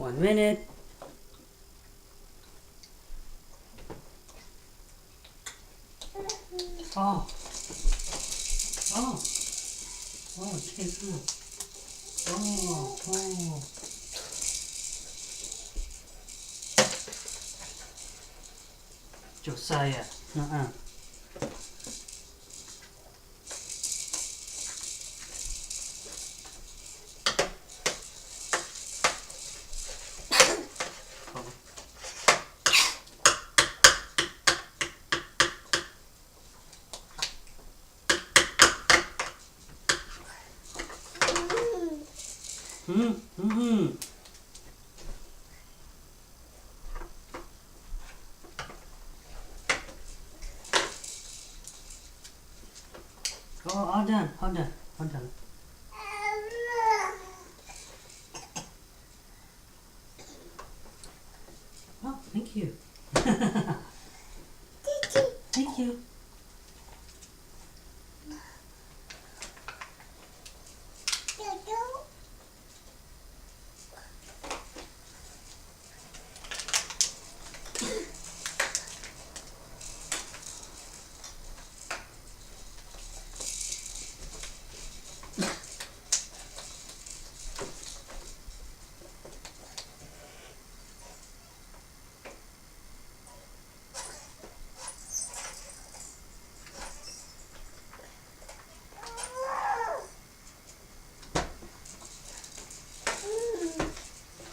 One minute. Oh. Oh. Oh, cheers. Oh, oh. Josiah. Uh-uh. Mm, mm-hmm. Oh, hold on, hold on, hold on. Oh, thank you. Thank you.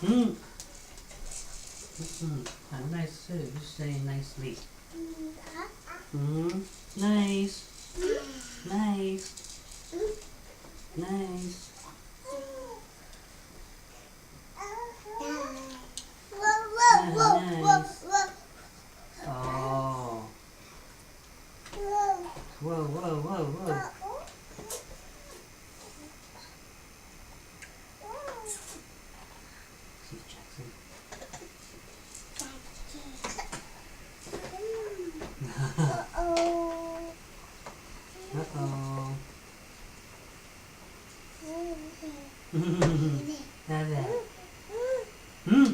Mm. Mm-mm. A nice soup. You say nicely. Mm. Nice. Nice. Nice. Nice. Oh. Whoa, whoa, whoa, whoa. See Jackson. Uh-oh. Mm.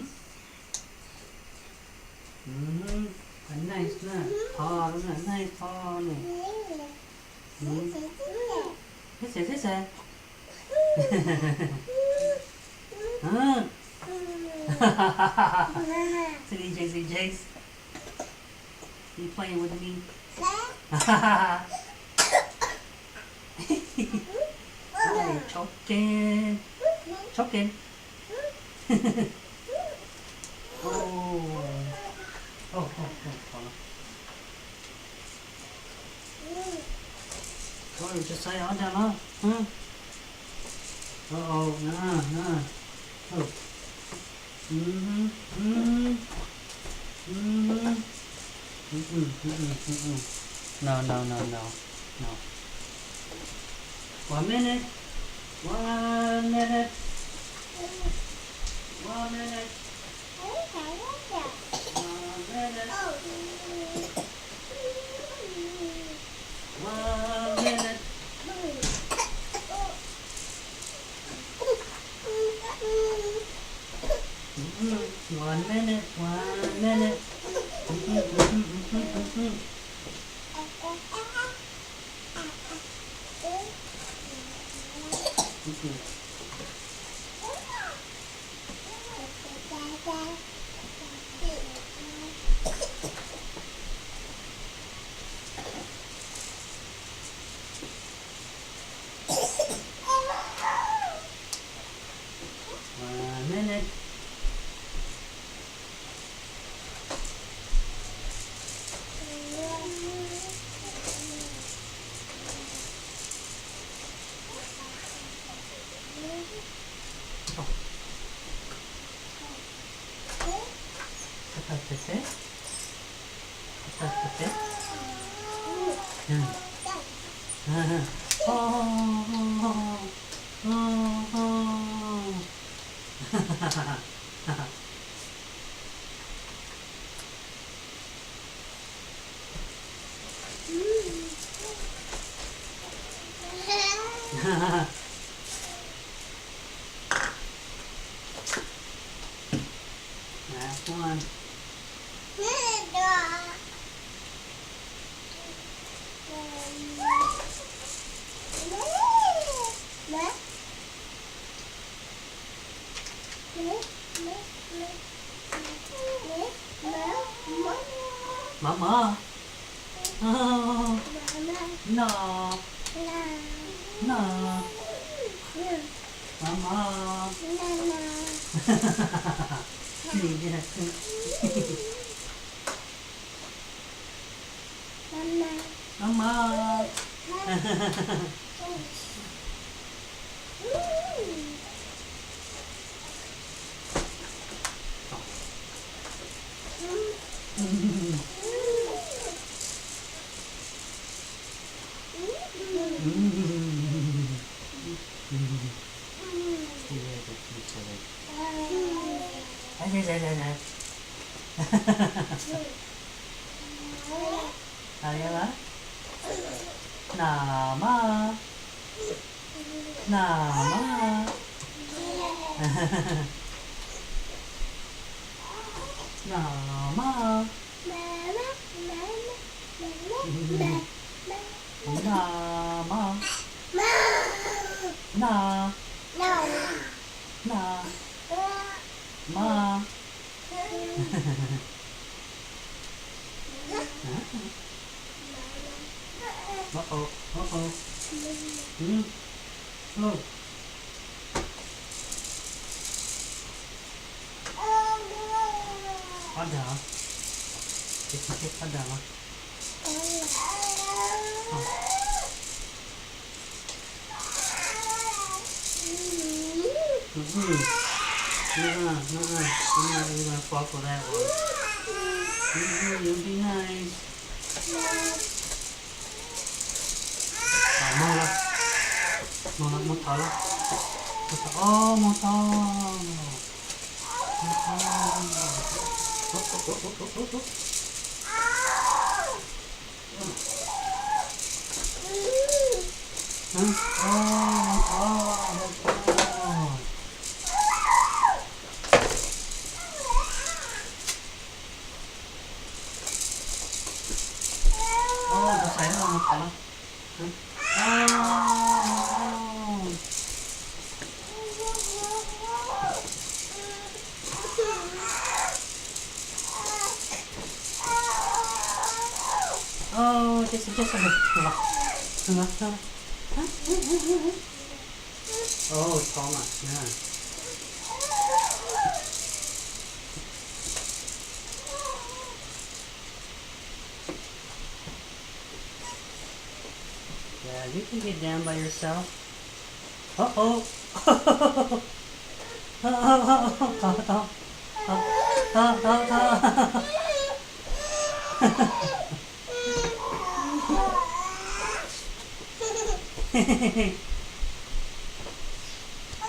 Mm. Nice na. Tho na, nice tho na. Mm. Xib xib xib xib. Huh? Silly Jace, Jace. You playing with me? Hey, choking. Choking. Oh. Oh, oh, oh, oh. Ôi, cho sai ở đâu đó. Hả? Ôi, ôi, nè, nè. Ôi. Ừ, ừ, ừ. Ừ. Ừ, ừ, ừ, ừ, ừ, ừ. No, no, no, no. No. One minute. One minute. One minute. One minute. One minute. One minute, one minute. One minute. One. Mama. No. No. Mama. Mama. Nam mas. Nam mas. Nam mas. Nam mas. Nam. Nam. Mas. Ov, ov, ov. Ov. Qab dag. Ces tsis teb qab dag los. Moog lawm, moog lawm, moog thov lawm. Moog thov, moog thov. Yeah, you can get down by yourself. Uh-oh.